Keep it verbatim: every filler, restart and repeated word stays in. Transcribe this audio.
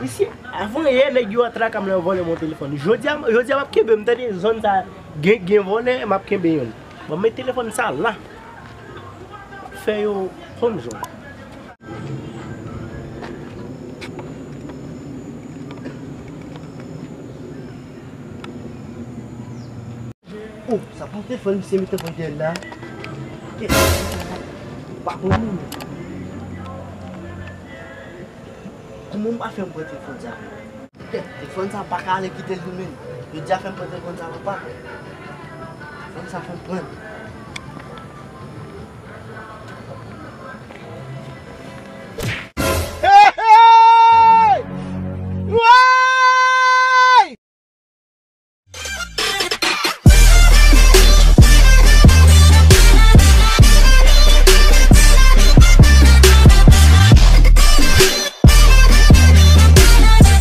Mesye, avan yè nèg yo ap traka m lè yo vòlè m yon telefòn. Jodi a, jodi a m ap kenbe, m tande zòn sa gen, gen vòlè, m ap kenbe youn. Bon, men telefòn sa la. Fè yo konn jwenn. Oh, sa pa telefòn misye mete bò dèyè l la. Kè, pa konn moun. Kòman m pa fè m pran telefòn sa? Kè, telefòn sa pa ka ale kite l limen. Jodi a fè m pran telefòn sa papa. Telefòn sa fè m pran.